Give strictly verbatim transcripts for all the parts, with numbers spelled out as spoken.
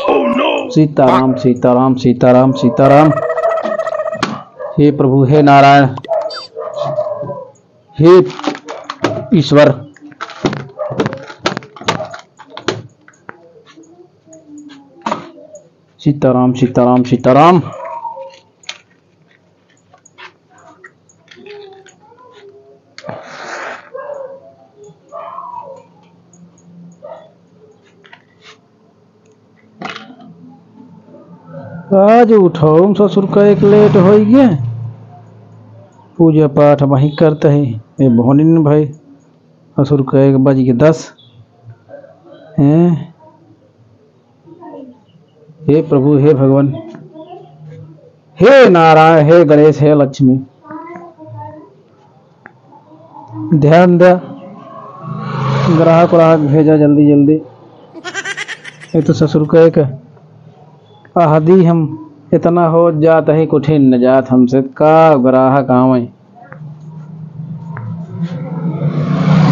सीताराम, सीताराम, सीताराम, सीताराम। हे प्रभु, हे नारायण, हे ईश्वर। सीताराम, सीताराम, सीताराम। आज उठाउम ससुर का एक लेट होइ गए। पूजा पाठ वहीं करत ही। ए बहनिन भाई, ससुर का एक बज के दस। हैं? हे प्रभु, हे भगवान, हे नारायण, हे गणेश, हे लक्ष्मी, ध्यान द्या, ग्राहक उराहक भेजा जल्दी जल्दी। ये तो ससुर का एक अहदी हम इतना हो जात है, कुठे न जात हमसे, का ग्राहक आवे।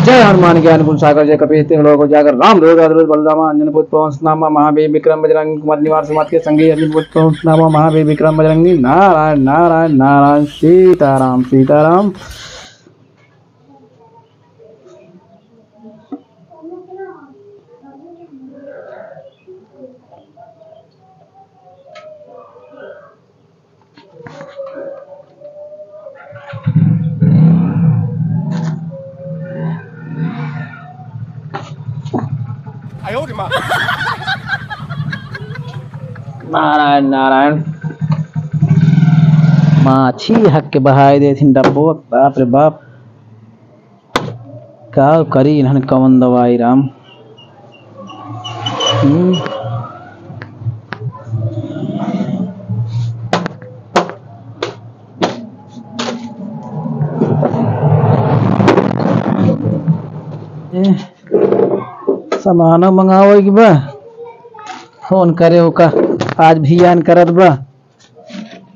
जय हनुमान ज्ञान गुण सागर, जय कपीस तिहुँ लोक उजागर, राम दूत अतुलित बल धामा, अंजनी पुत्र पवन सुत नामा, महावीर विक्रम बजरंगी, कुमति निवार सुमति के संगी, अंजनी पुत्र पवन सुत नामा, महावीर विक्रम बजरंगी, नारायण नारायण नारायण, सीताराम सीताराम। नारायण नारायण। माछी हक के बहाई देथिन डब्बो, बाप रे बाप। का करी इन्हन कवन दवाई राम। हम्म। ए, सामानो मंगावे के बा, फोन करे ओका, आज भी यान करत बा।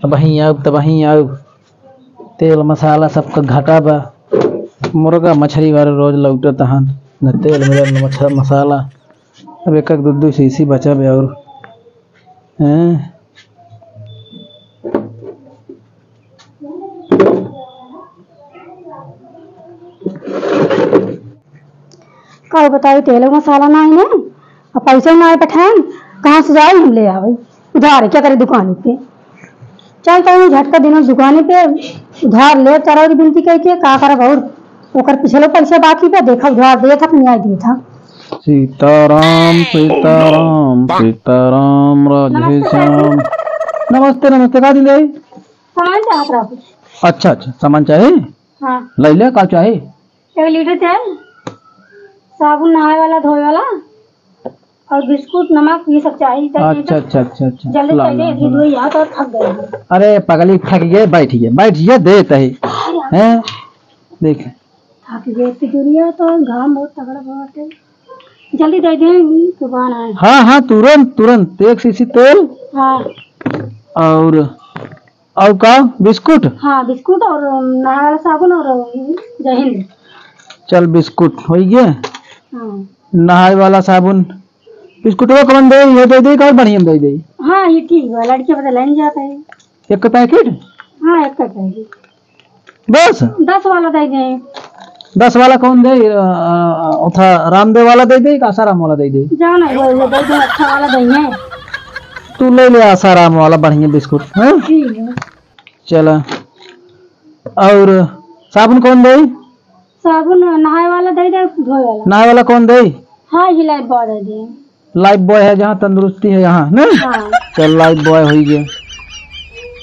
अबहीं आउब, तबहीं आउब। तेल मसाला सबका घटा बा। मुर्गा मछरी वाले रोज लौटत हन, न तेल मिलल, न मछ-, मसाला। अब एक एक दू दू शीशी बचा बे और, हैं? का बताई, तेल मसाला नाहीं है, अब पैसा नाहीं पठाएन, कहाँ से जाई हम ले आवे? उधार क्या करे दुकान पे? चल तो झटका दिनों दुकान पे उधार ले, चरौरी बिनती करके का करब, और ओकर पिछलो पैसा बाकी बा, देखा उधार देत ह कि नाहीं देत ह। सीताराम, सीताराम, सीताराम, राधे नमस्ते, श्याम। नमस्ते, नमस्ते, का दिन रही? सामान चाहत रहा कुछ। अच्छा, अच्छा, सामान चाही? हाँ। लइ ले, का चाही? एक लीटर तेल, साबुन नहाए वाला, धोए वाला, और बिस्कुट, नमक, ये सब चाहिए। अच्छा, अच्छा, अच्छा, अच्छा। जल्दी ला, चाहिए, ला, इतनी ला। दूर यहाँ तो थक गए हैं। अरे पगली, थक गए, बैठ गए, बैठ गए, देत ही। अरे, हैं? देख। थक गए, इतनी दूरिया तो घाम बहुत तगड़ा बहुत है। जल्दी दे दें, दुकान आए। हाँ, हाँ, तुरंत, तुरंत, एक शीशी तेल। हाँ। और और का? बिस्कुट? हाँ, बिस्कुट और नहाए वाला साबुन और जय हिंद। चल, बिस्कुट होइ गए। हाँ। नहाए वाला साबुन, बिस्कुटवा कौन दे? ये दे दे, का बढ़िया दे दे? हाँ, ये ठीक बा, लड़के बदे लेन जाता है। एक का पैकेट? हाँ, एक का पैकेट। बस? दस वाला दे दे। दस वाला कौन दे? अ, अ, उठा रामदेव वाला दे दे, का आसाराम वाला दे दे? जाओ ना, वो, वो दे दे, अच्छा वाला दे दे। तू ले ले आसाराम वाला बढ़िया बिस्कुट, हैं? ठीक है। चला। और साबुन कौन दे? साबुन नहाए वाला दे दे, धोए वाला। नहाए वाला कौन दे? हाँ, ये लाइफ बॉय दे दे। लाइफ बॉय है जहाँ तंदुरुस्ती है यहाँ, ना? हाँ। चल, लाइफ बॉय होइ गए।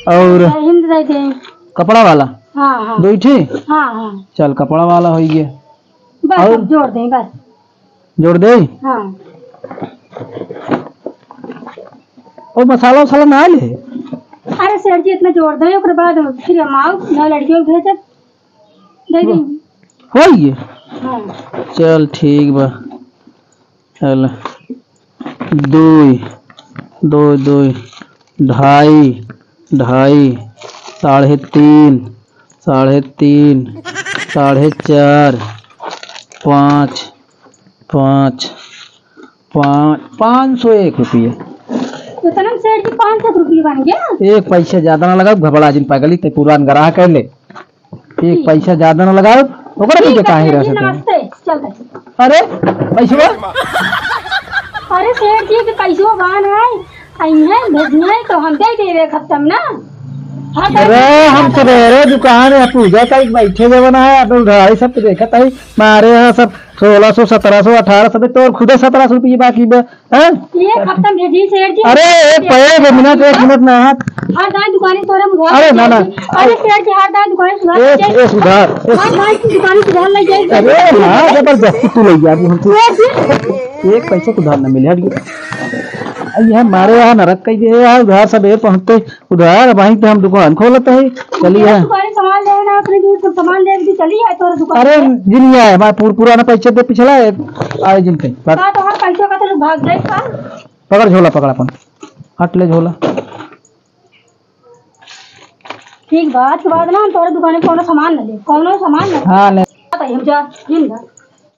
और जय हिंद दे दे। कपड़ा वाला? हाँ, हाँ। दो ही ठे? हाँ, हाँ। चल, कपड़ा वाला होइ गए। बस, और? अब जोड़ दे, बस। जोड़ दे? हाँ। और मसाला वसाला ना ले? अरे सेठ जी, इतना जोड़ दे, ओकरे बाद फिर हम आओ, ना लड़कियों को भेजब, दे देंगे। होइ गए? हाँ। चल ठीक बा। चल, दुई, दुई, दुई, ढाई, ढाई, साढ़े तीन, साढ़े तीन, साढ़े चार, पाँच, पाँच, पाँच, पाँच सौ एक रुपये। इतना में सेठ जी पाँच सौ रुपये बन गया। एक पैसा ज्यादा ना लगाओ, घबरा जिन पागली, ते पुरान ग्राहक है ले। एक पैसा ज्यादा ना लगाओ, ओकरा पीछे काहे रह सके? नमस्ते, चल रहे। अरे, पैसवा? अरे सेठ जी, के पैसवा बान है, अइहे, भेजिहे तो हम दे देबे खत्म ना। हाँ, तो अरे, हम सवेरे दुकान है, पूजा का एक बैठे जवन है, अपन उधारी सब तो देखत है, मारे यहाँ सब सोलह सौ, सत्रह सौ, अठारह सौ, तो खुदे सत्रह सौ रुपये बाकी बा। हैं? एक हफ्ता में भेजी सेठ जी। अरे, एक पे-, एक मिनट, एक मिनट ना, हाथ। हर दाई दुकानी तोरे मुझे अरे, ना, ना। अरे, सेठ जी, हर दाई दुकानी सुधार एक, ले जाए। एक सुधार, एक हर दाई की दुकानी सुधार ले जाए। अरे, हाँ, जबरदस्ती तू ले जा, अभी हम तो सेठ जी। एक पैसे को उधार ना मिले, हट गए। अरे, ये हमारे यहाँ नरक कई दे यार, उधार सब ये पहुँचते, उधार वहीं पे हम दुकान खोलते हैं। चलिए, हाँ। दुकानी सामान लेना, अपने दूर से सामान लेने की चली है तोरे दुकान अरे, पे। जिन ये है, हमारे पुर-, पुराना पैसे दे, पिछला है, आए जिन पे, बस। हाँ, तो हर पैसे का तो लोग भाग जाए, हाँ। पकड़ झोला, पकड़ अपन। हट ले झोला। ठीक बा, आज के बाद ना हम तोरे दुकान में कौनो सामान न ले, कौनो सामान न ले। हाँ, ले। भाई, हम जा, जिन जा।